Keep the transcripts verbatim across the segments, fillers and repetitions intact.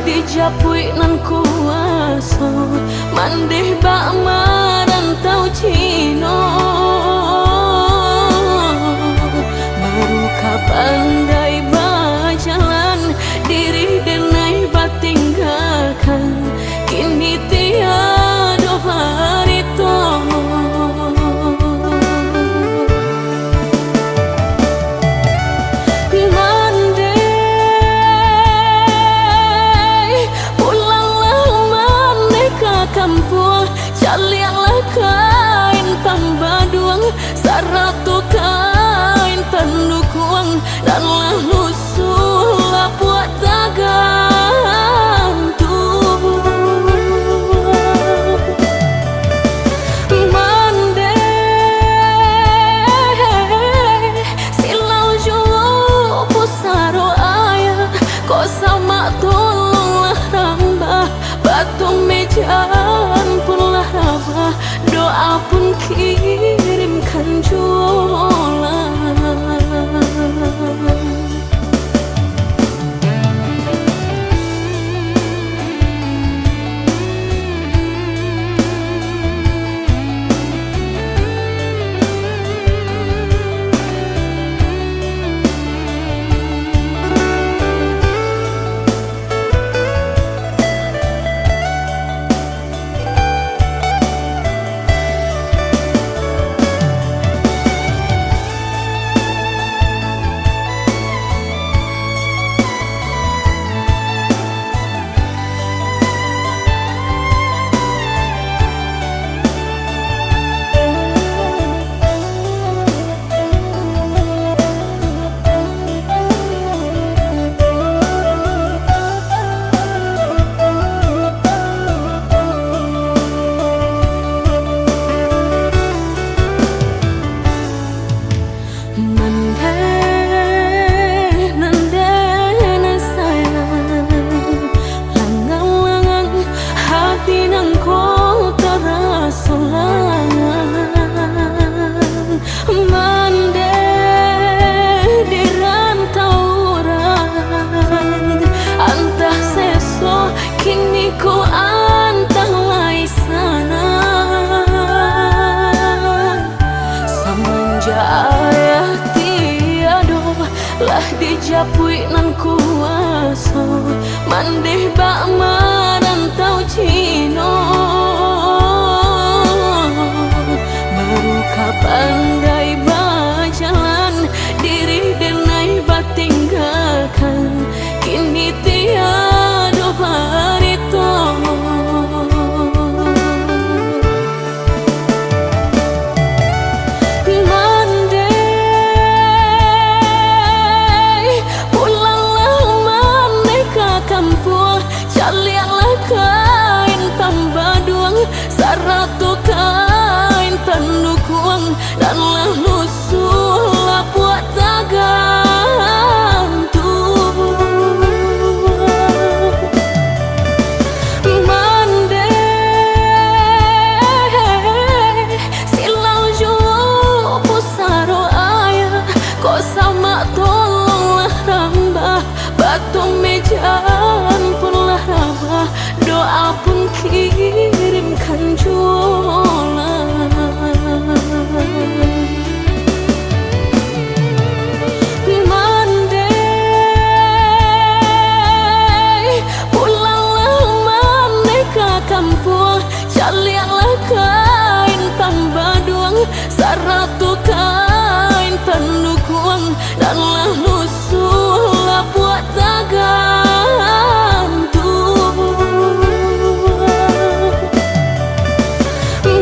Dijapuik nan kuaso, mandeh bak marantau Cino. Baru ka pandai bajalan, diri denai batinggakan, kini tiado barito. Mandeh, pulanglah mandeh ka kampuang, caliaklah kain pambaduang, sarato kain pandukuang, nan lah lusuh lapuak tagantuang. Mandeh, silau juo pusaro ayah, ko samak tolonglah rambah, batu mejan pun lah rabah, doa pun kirimkan juo lah. Mandeh, mandeh nan sayang, langang-langang hati nan ko taraso langang. Mandeh di rantau urang, antah seso, kini ko antah lai sanang. Samanjak ayah tiado, lah dijapuik nan kuaso, mandeh bak marantau Cino. Baru ka pandai bajalan, diri denai batinggakan, kini tiado barito. Mandeh, pulanglah mandeh ka kampuang, caliaklah kain pambaduang, sarato kain pandukuang, nan lah lusuh lapuak tagantuang. Mandeh, silau juo pusaro ayah, ko samak tolonglah rambah, batu mejan pun lah rabah, doa pun kirimkan juo lah. Mandeh, pulanglah mandeh ka kampuang, caliaklah kain pambaduang, sarato kain pandukuang, nan lah lusuh lapuak tagantuang.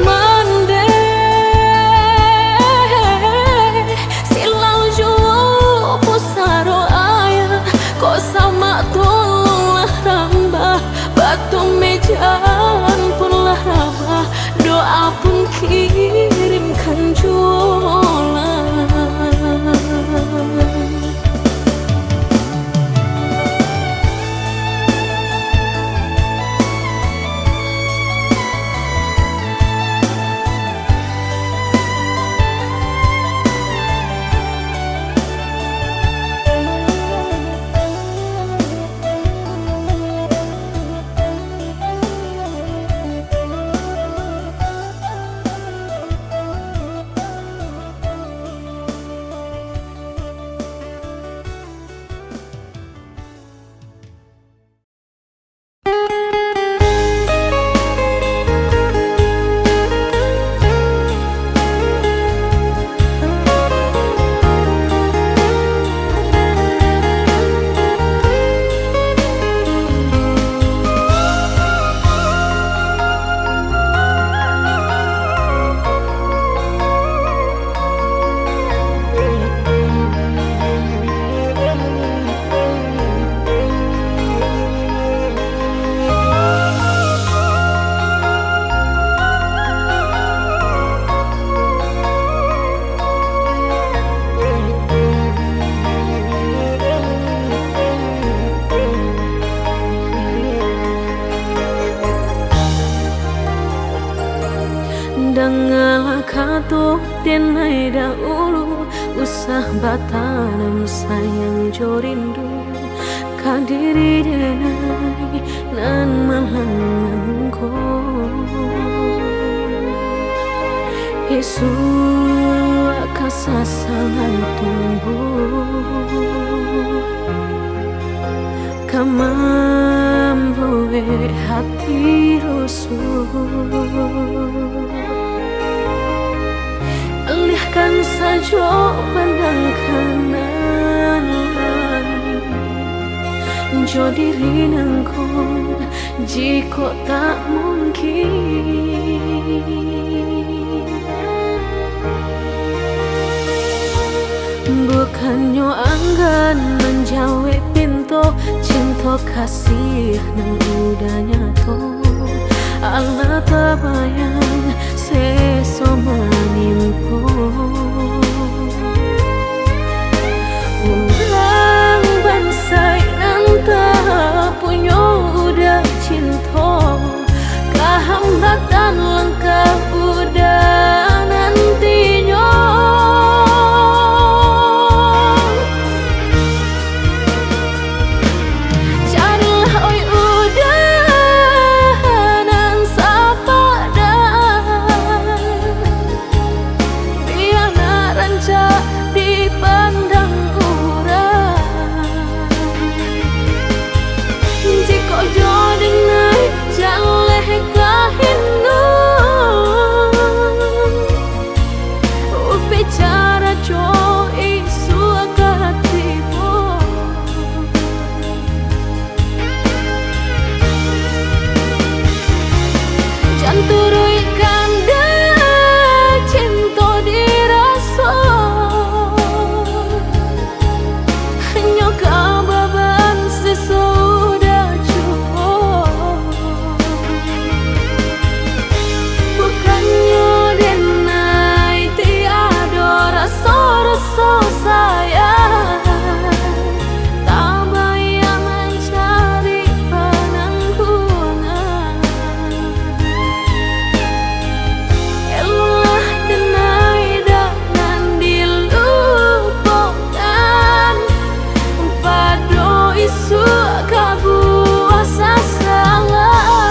Mandeh, silau juo pusaro ayah, ko samak tolonglah rambah, batu mejan pun lah rabah, doa pun kirimkan juo lah. Denai dahulu usah batanam sayang jo rindu ka diri denai nan malangko. Isuak ka sasalan tumbuah, ka mambuek hati rusuah. Alihkan sajo pandang ka nan lain, jo diri nangko, jikok tak mungkin. Bukannyo anggan manjawek pinto, cinto kasih nan udah nyato, alah tabayang seso manimpo. Urang bansaik nan tapunyo udah cinto, kahambatan langkah udah nantinyo. Carilah, oi, udah nan sapadan, bia nak rancak dipandang urang. Jikok jo denai jaleh ka hino, upi cara jo isuak ka tibo. Jan turuik kandak cinto diraso, hanyo ka baban sasudah juo. Bukannyo denai tiado raso-raso sayang, tabayang mancari pananggungan. Eloklah denai dak nan dilupokan, pado isuak ka buah sasalan.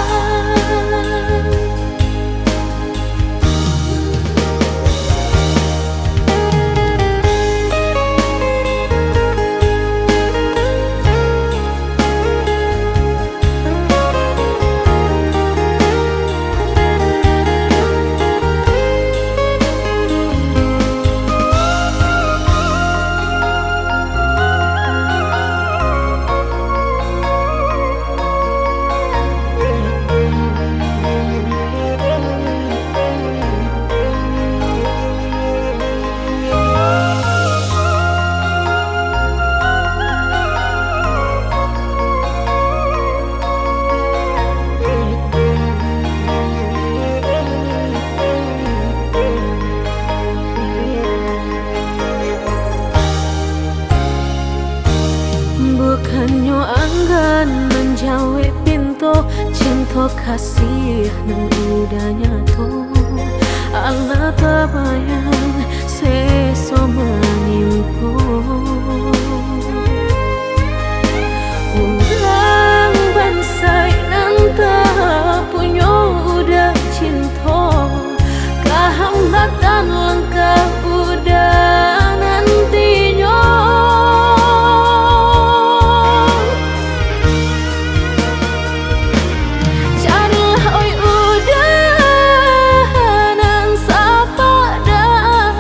Bukannyo anggan manjawek pinto, cinto kasih nan udah nyato, alah tabayang seso manimpo. Urang bansaik nan tapunyo udah cinto, kahambatan langkah udah nantinyo. Carilah, oi, udah nan sapadan,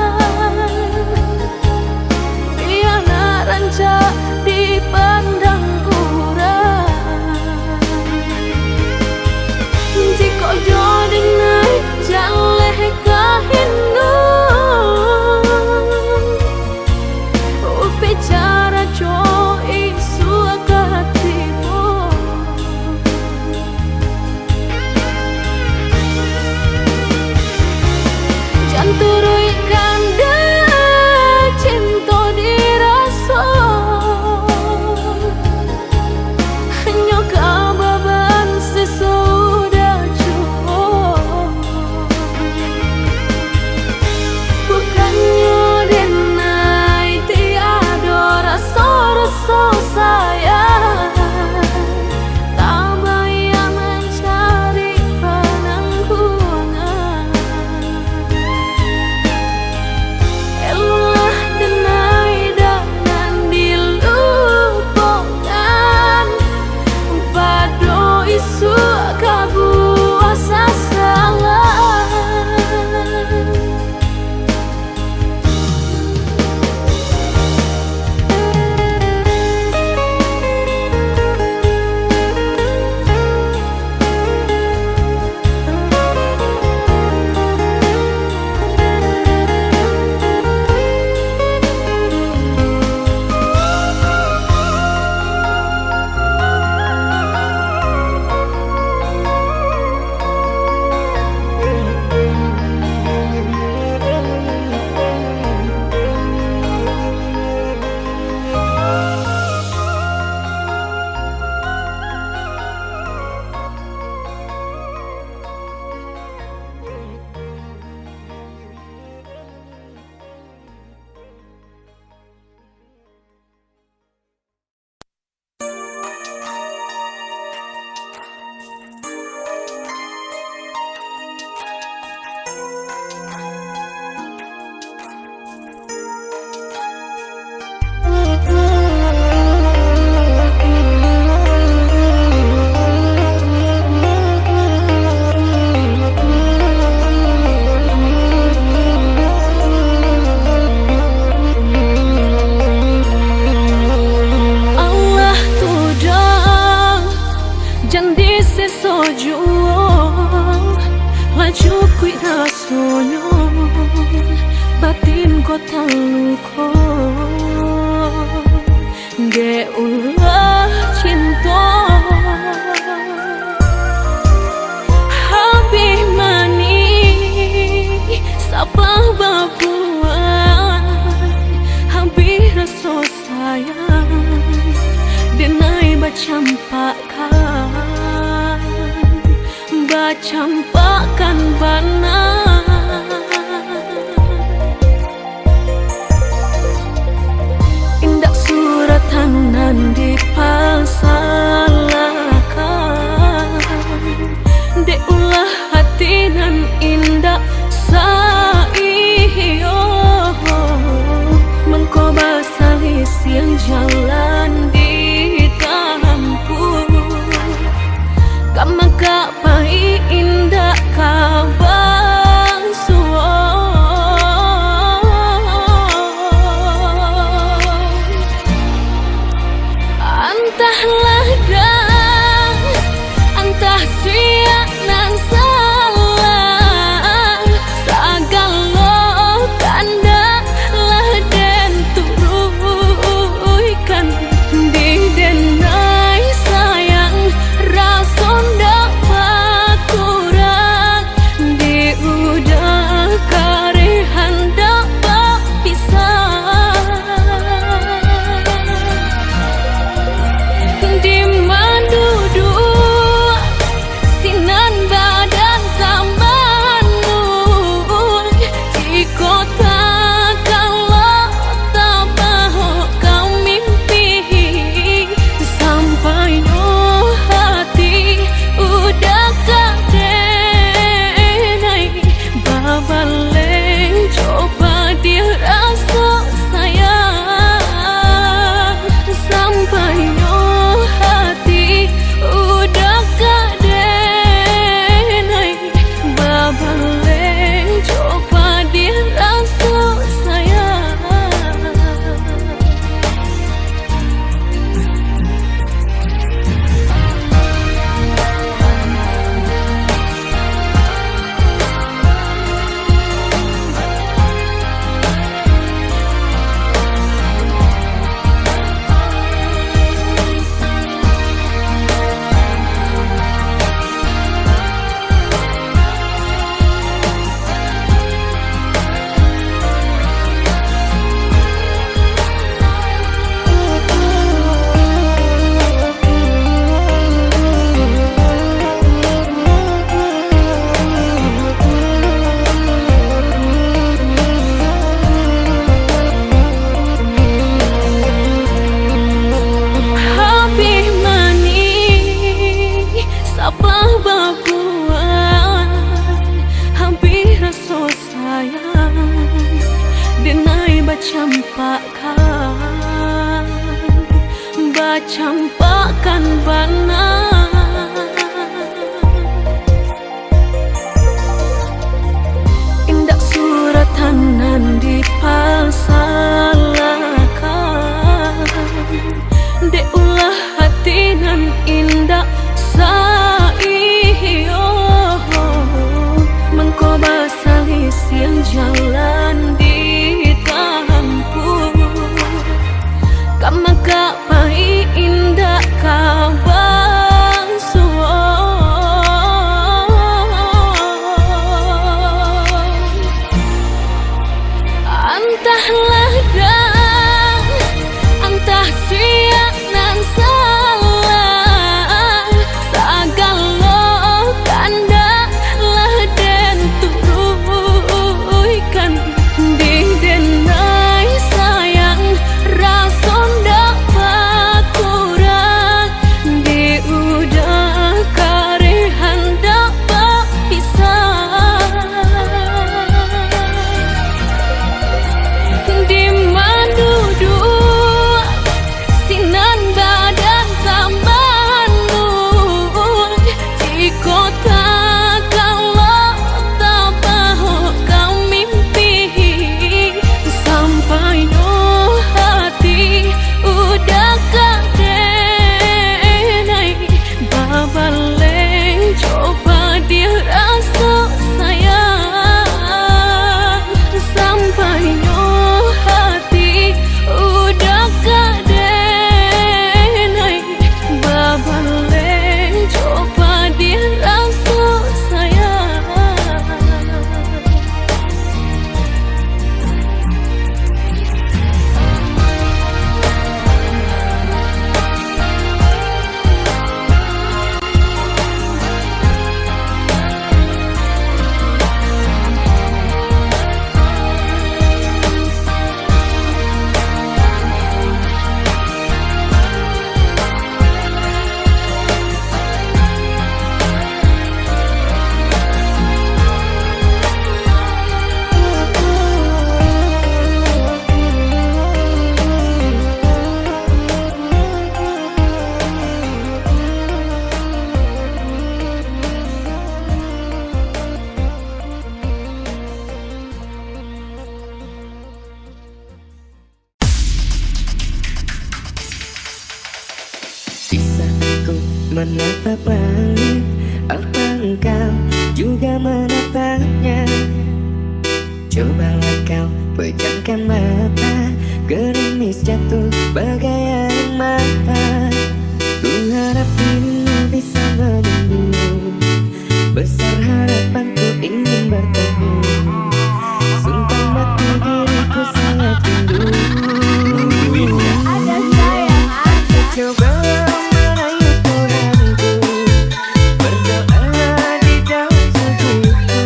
Taluko dek ulah cinto, habih manih sabar babuah, habih raso sayang denai bacampakkan, bacampakkan bana. Indak suratan nan dipasalahkan, dek ulah hati nan indak saiyo, mangko basalisiah jalan ditampuah. Ka mangka pai indak ka basuo. Antahlah dan antah sia nan salah, sagalo kandak lah den turuikan. Di denai sayang raso ndak bakurang, di udah kareh handak bapisah. Di manuduak sinan badan tambanuak, jikok takalok tabahok ka mimpi, sampainyo hati udah ka denai babaleh jo padiah raso sayang. Sampainyo hati udah ka denai babaleh jo padiah raso sayang. Habih manih sabar babuah, habih raso sayang denai bacampakkan, bacampakkan bana. Indak suratan nan dipasalahkan, dek ulah hati nan indak saiyo, mangko basalisiah jalan ditampuah. Ka mangka pai indak ka ba Menatap langit, apa engkau juga menatapnya? Cobalah kau pejamkan mata, gerimis jatuh bagai air mata. Ku harap dirimu bisa menunggu, besar harapanku ingin bertemu. Sumpah mati diriku sangat rindu. Ada sayang, ada. Coba merayu Tuhanku, berdoa di dalam sujudku.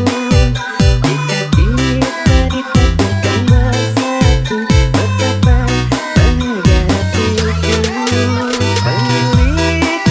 Jika kita ditakdirkan bersatu, betapa bahagia hatiku. Pemilik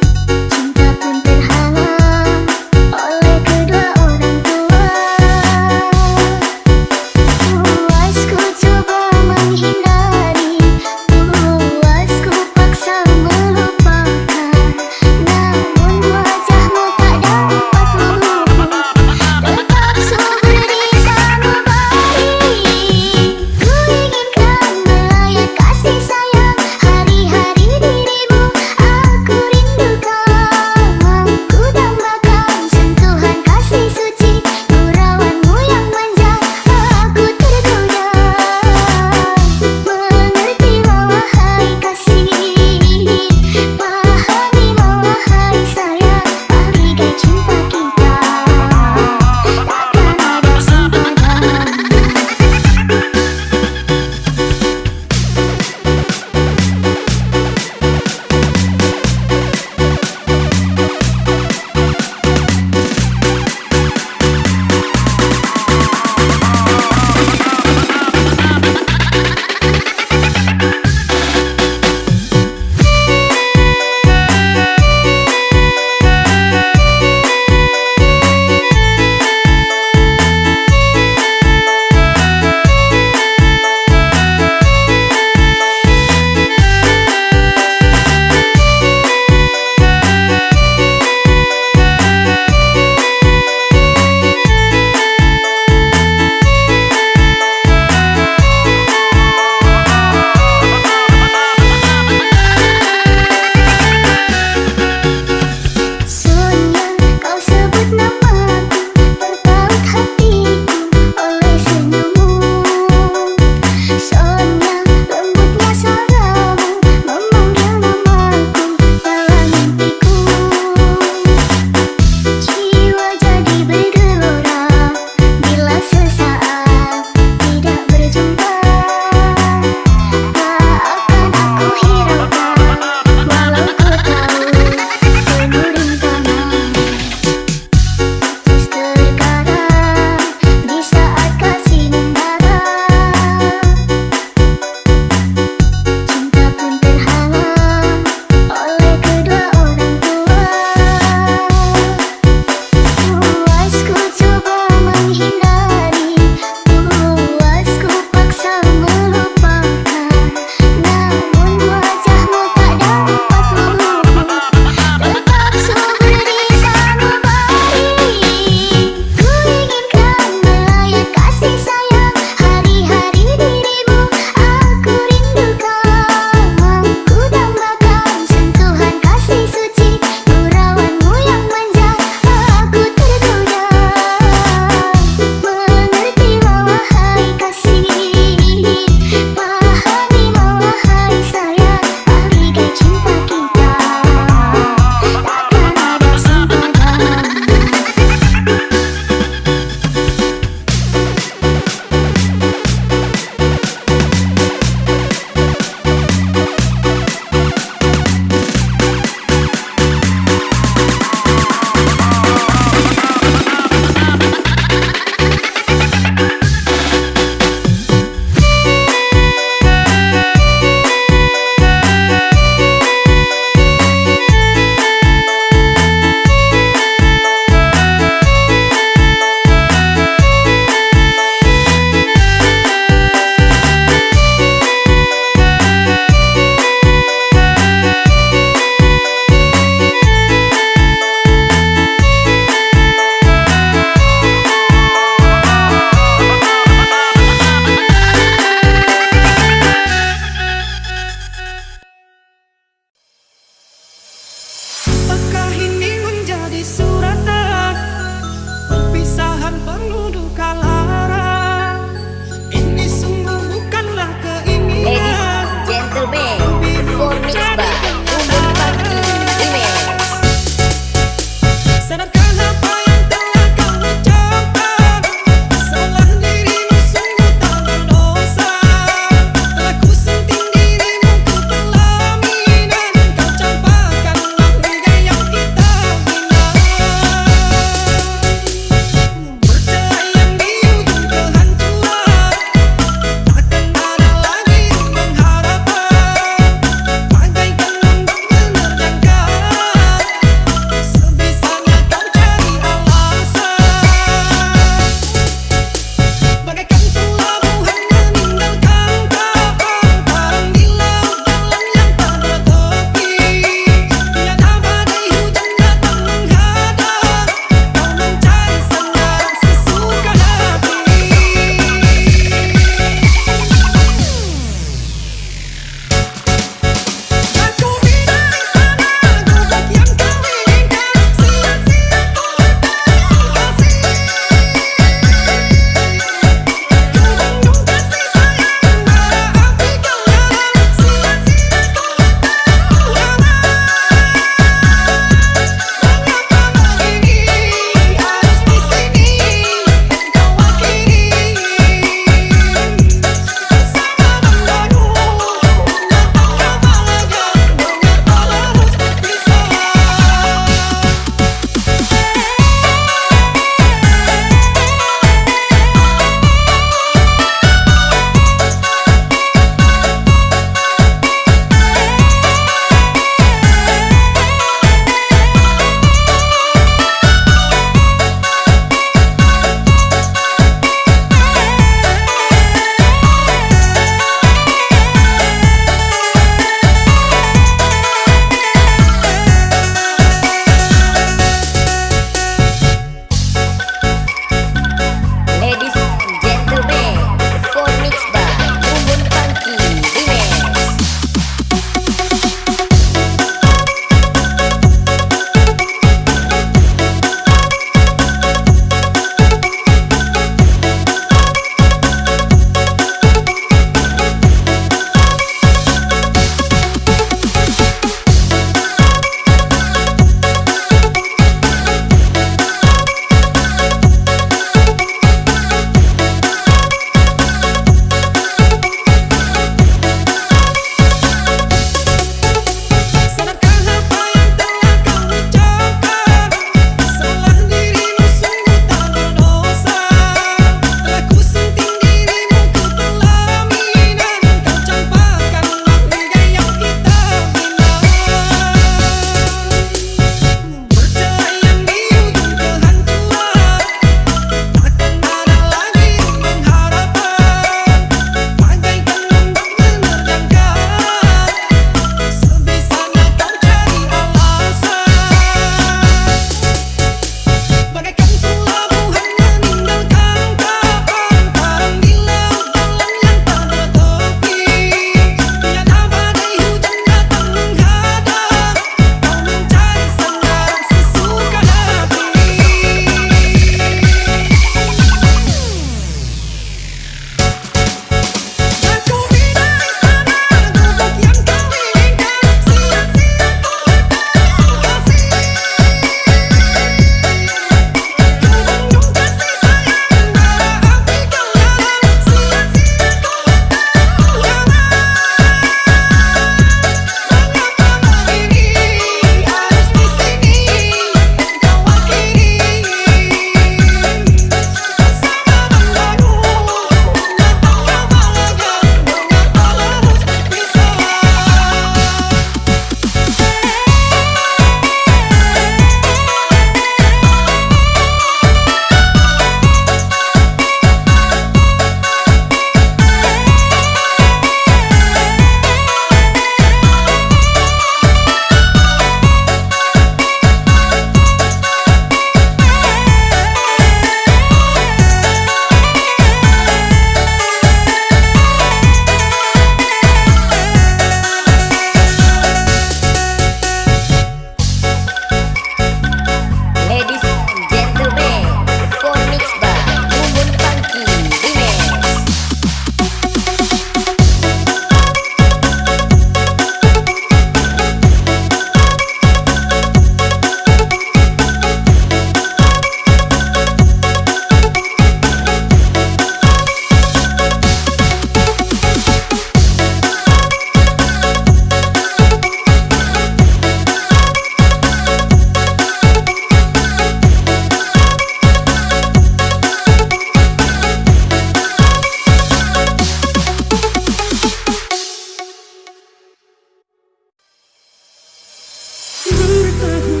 Tahu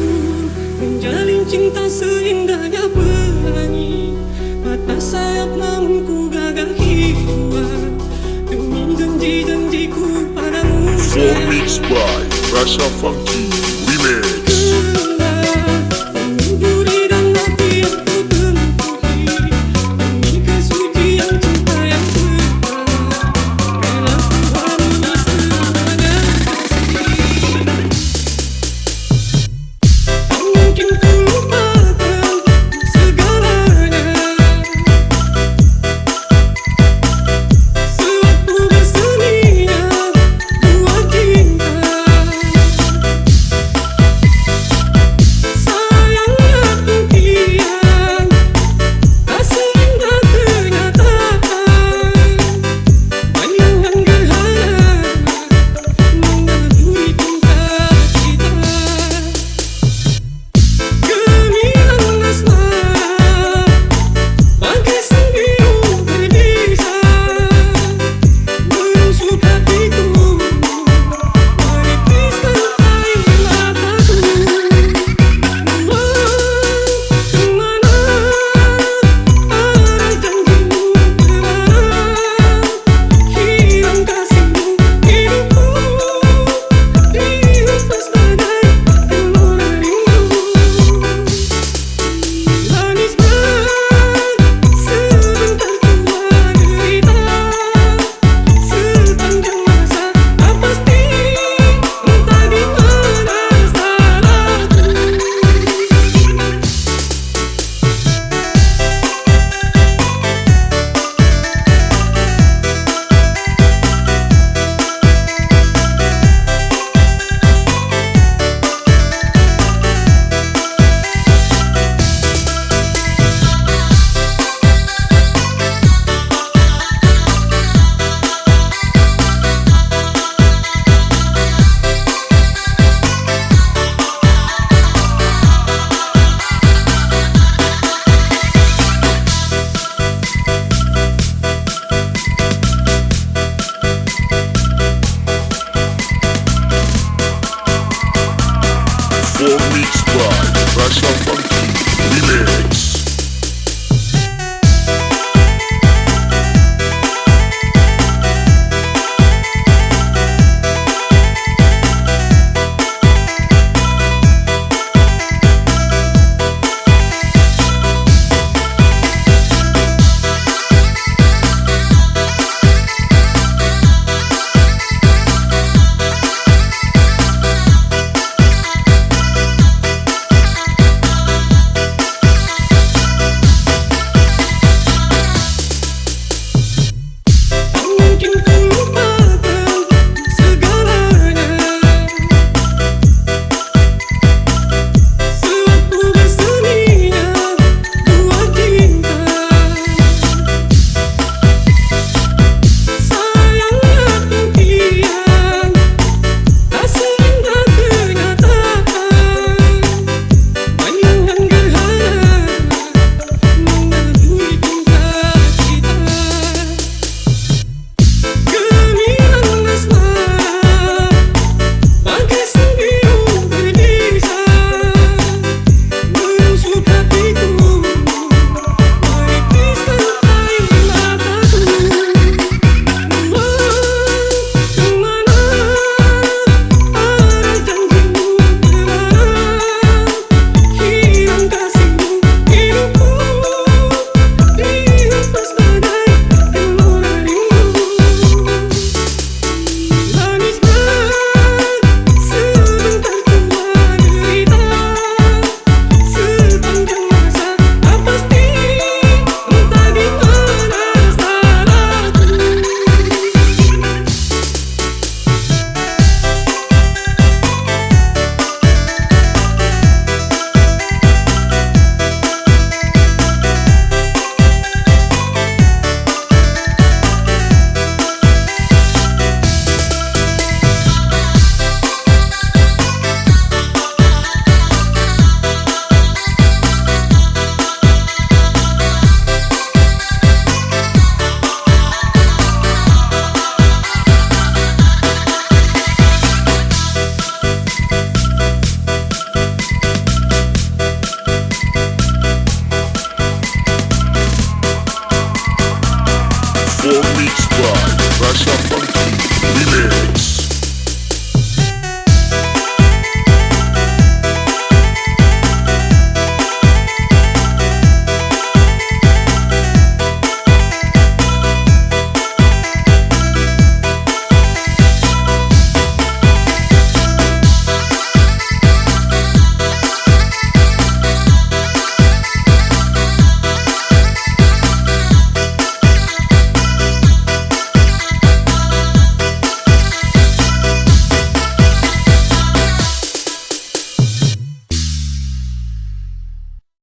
menjalin cinta seindah pelangi, patah sayap namun ku gagah jiwa, demi janji-janjiku padamu. Four mix by Rasha Funky Remix. Four mix by Rasha Funky.